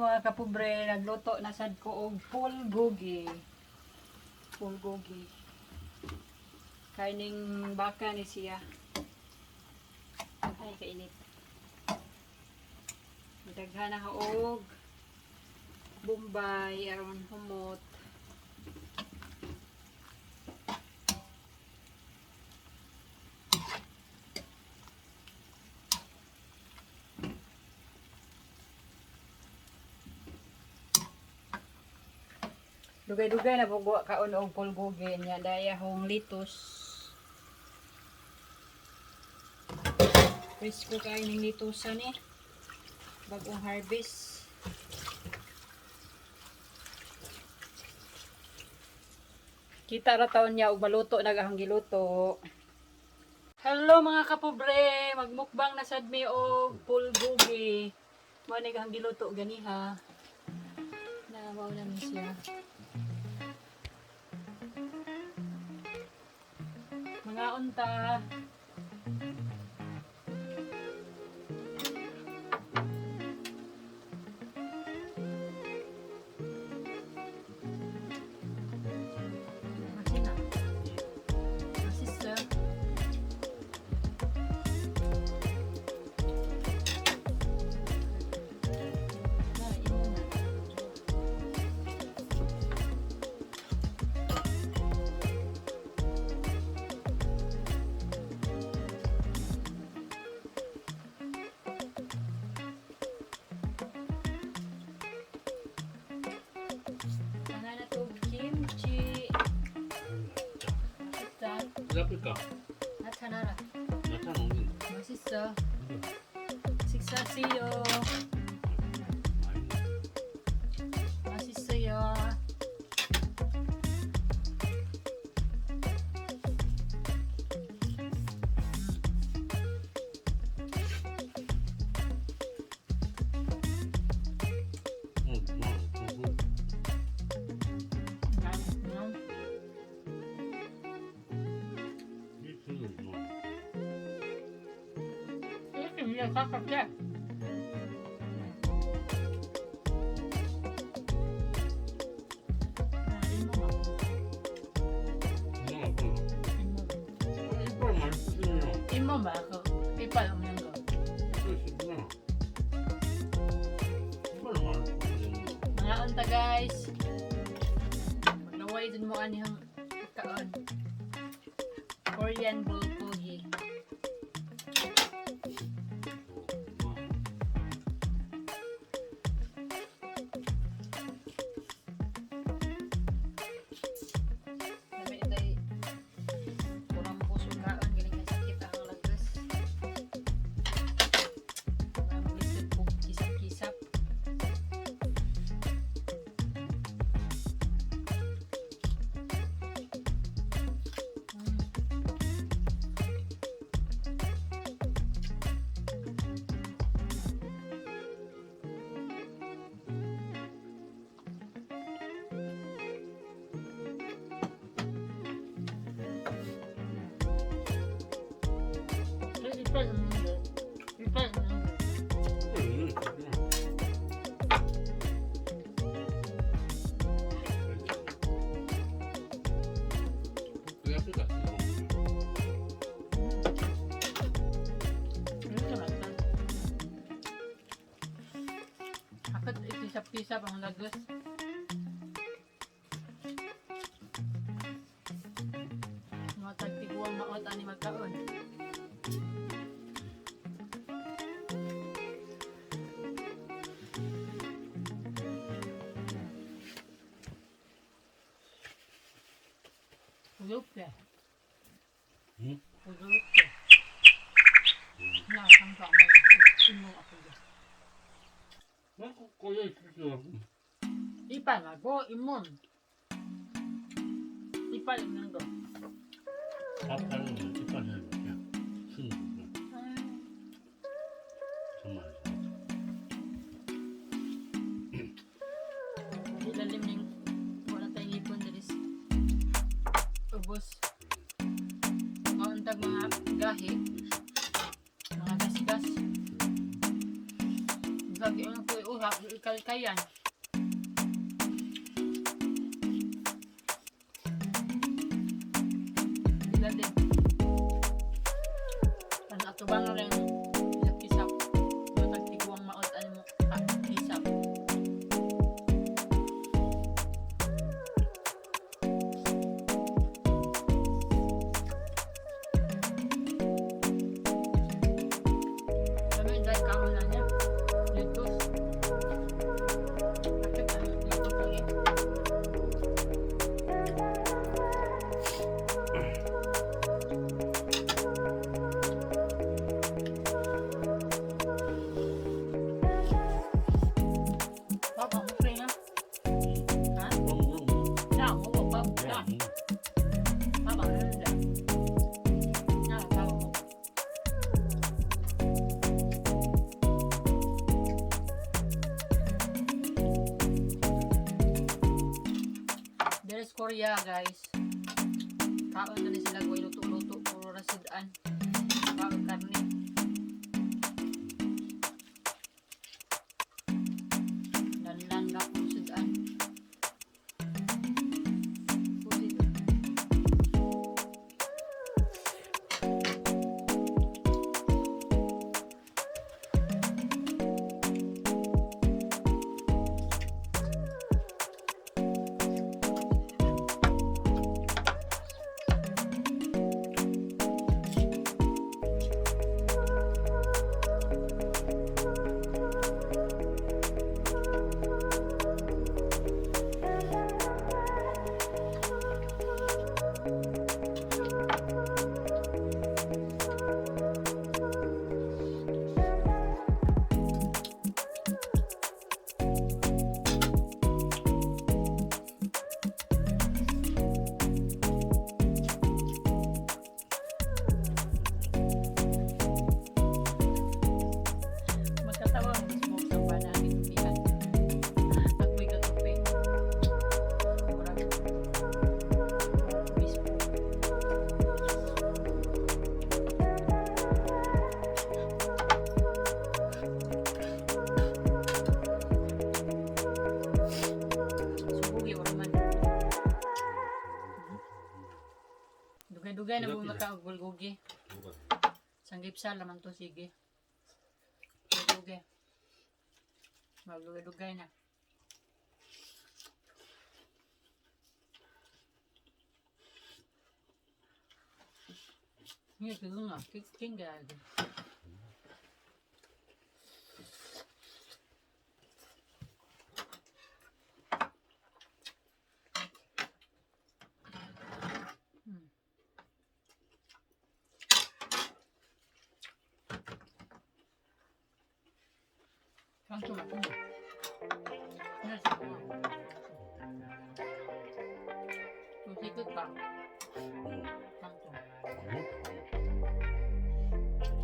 Mga kapobre, nagluto na sad ko og bulgogi. Bulgogi. Kaining baka ni siya. Ay, kainit. Daghan na og Bombay aron humot. Dugay-dugay na bugo kaon og bulgogi niya daya hong litos. Presko kayo ning litusan eh. Bagong harvest. Kita ra taon niya og maluto na gahang giluto. Hello, mga kapobre, magmukbang na sad mi og bulgogi. Mao ni gahang giluto ganiha. Na mao na ni siya. Mga unta. 맛있나? 맛있어. 나 이모나. 하나 또 김치. 맛있다. 잡힐까? 나타나라. 나타나는 맛있어. 식사하세요. 맛있어요. 이렇게 위에 깎았지? 아, 잇몸 이빨 맛있으면 잇몸 말고 이빨 없는 거. 이빨 맛있으면. Mga unta, guys. Maglaway dun mo anihang pagkaon. Korean bulgogi. Dami tay kurang puso kaon galing kay sakit ang lagas. Parang lisod kog kisap-kisap. 이빨 없는데. 이빨 없는데. 이렇게 맛있다. 아까 kisap-kisap ang lagas. Mga tagtiguang maot ani magkaon. 부드럽게. 응? 부드럽게. 나 감도 안 먹어. 잇몸 아프게. 이빨 말고 잇몸. 이빨 있는 거. 밥 하는 거 이빨 해야 돼. 순 정말. Ilalim ng wala tayong ipon diri sa ubos. Mauntag mga gahi, mga gasgas. Lagi ang ko. Kalkayan. Sila din. Ang atubang rin kisap-kisap. Matagtiguang maot ano mo kisap. Kami dahil kaon na niya. Litos. Bakit ano litos lagi? Papa, mo free na? Ha? 뭐, Na, mo pa. Na, papa, ano na? Na, papa mo. There is Korea, guys. Kaon na ni sila goy luto-luto puro ra sudan. Kaon karne. Lanlan ra puro sudan. Puti. Magkatawa ang smoke sa panahon tupihan. Ako'y katupi. Murag. Mismo. Subugi or man. Dugay-dugay na mo makaugulgugi. Sanggipsal naman to, sige. Dugay. Magdugay-dugay na. 이게 그건가? 땡겨야 돼. 향수 맡은 좀 색깔까? 향수.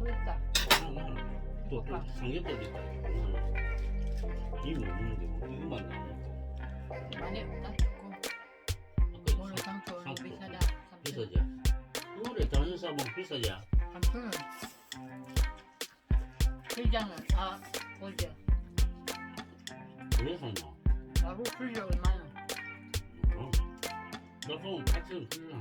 맛있다. 또 삼겹살도 있다. 이 먹는데 뭐 이거만 나오고. 많이 나 좋고. 오늘 상추 오늘 비싸다. 비싸지. 그래 다른 사람은 비싸지. 삼촌은 시장은 아 어제 왜 샀나? 나도 풀려 얼마나? 어. 나 그럼 8천 풀려.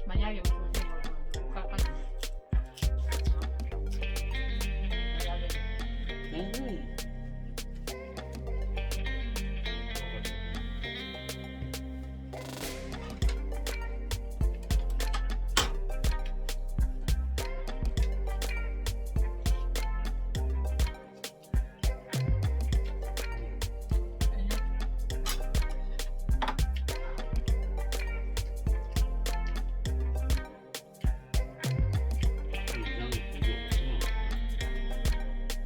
만약에 무슨 생각을 만약에 응.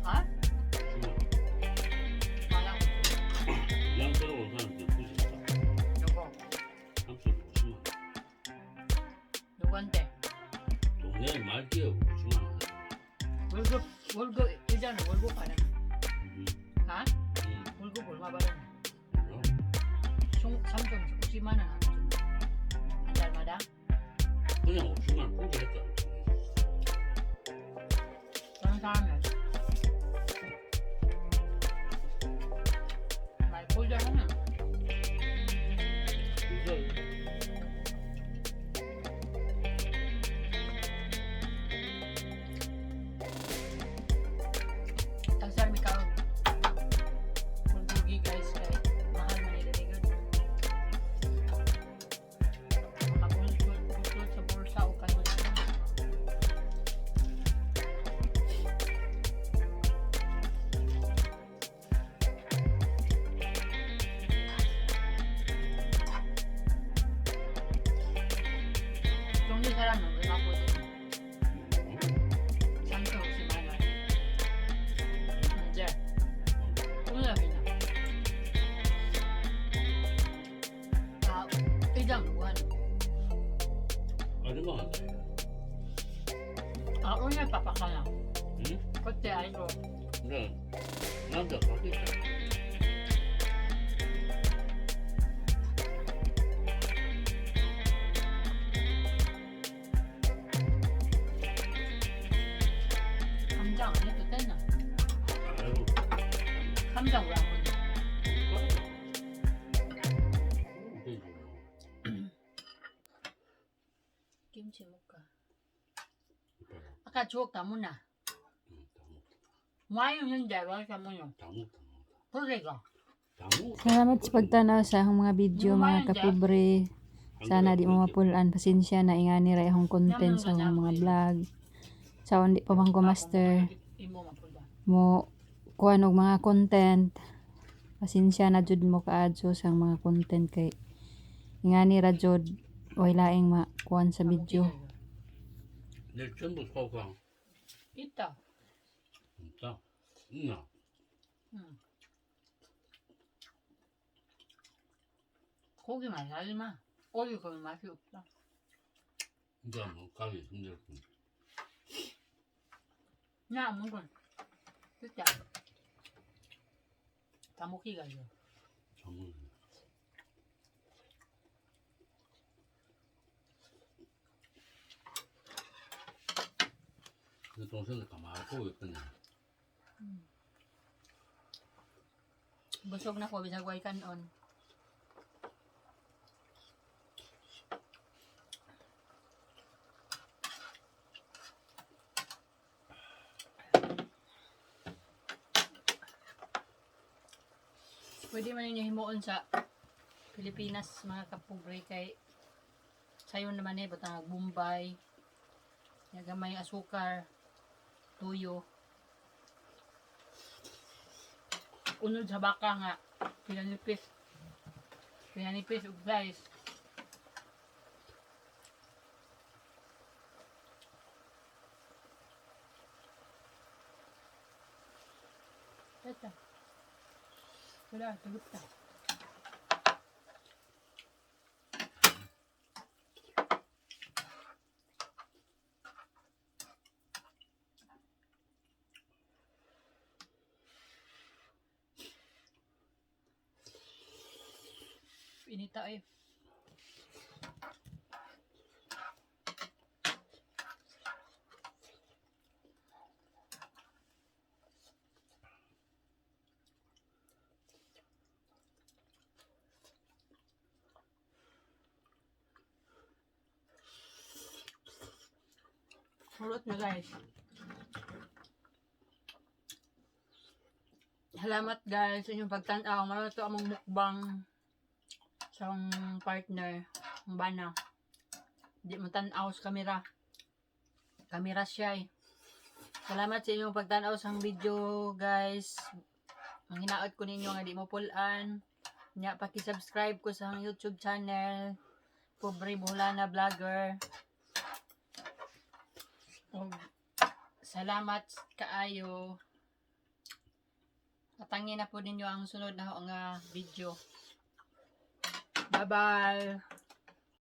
아? 만약 양 들어온 사람들 굳이 누구 삼촌 50만 원. 누구한테 동네 말기에 50만 원. 월급 월급 일전에 월급 받아 응. 아? 응. 월급 얼마 받아? 몰라. 총 삼촌 50만 원 하는 한 달마다 그냥 50만 원 포기했다. 사람이야. 말보자 하나. 이거 Tagsar mi kaon. Bulgogi, guys, kay mahal man nila good. Makabulsol sa bulsa o kanon. 동네 사람은 얼마 보지? 350만 원. 이제 오늘 그냥 아, 의장 누구 하는? 얼마 안 돼. 아, 오늘 빠빠하나. 응? 그때 아이고. 그래. 남자 가겠다. 감장 안 해도 되나? 아이고. 감장 왜안 먹냐? 되지. 김치 먹까? 아까 주옥 다 먹나? 응, 다 먹다. 많이 있는데 왜 다 먹냐? 다 먹다. 먹다. 그러니까. 다 먹다. Salamat sa pagtanaw sa akong mga video, mga kapobre. Sana di mo mapulaan. Pasensya na ingani ra akong content sa akong mga vlog. Sa hindi pa man ko master 이모 맛보자. mo kuan og mga content. Pasensya na jud mo kaadso sa mga content kay ingani ra jud way laing makuan sa video. 내 전부 소강. 있다. 진짜. 있나? 응. 고기 많이 사지 마. 오이 그 맛이 없다. 진짜 뭐 가기 힘들군. 나안 먹어. 진짜. 다 먹기가 이거. 정말. 내 동생도 가만히 보고 있거든. Busog na ko, bisag way kanon. Pwede man ninyo himuon sa Pilipinas, mga kapobre, kay sayo naman eh, butang Bombay, gamay asukar, tuyo. Unod sa baka nga pinanipis. Pinanipis ug slice. Ito. Wala, tugot na. Inita eh. Pulot na, guys. Salamat, guys, sa inyong pagtanaw. Maroon to among mukbang sa akong partner, ang bana. Di mo tanaw sa kamera. Kamera siya eh. Salamat sa inyong pagtanaw sa akong video, guys. Ang hinaot ko ninyo nga di mo pulan. Nya, paki-subscribe ko sa akong YouTube channel. Pobre Bulana Vlogger. Og salamat kaayo. Atangin na po ninyo ang sunod na nga video. Bye-bye!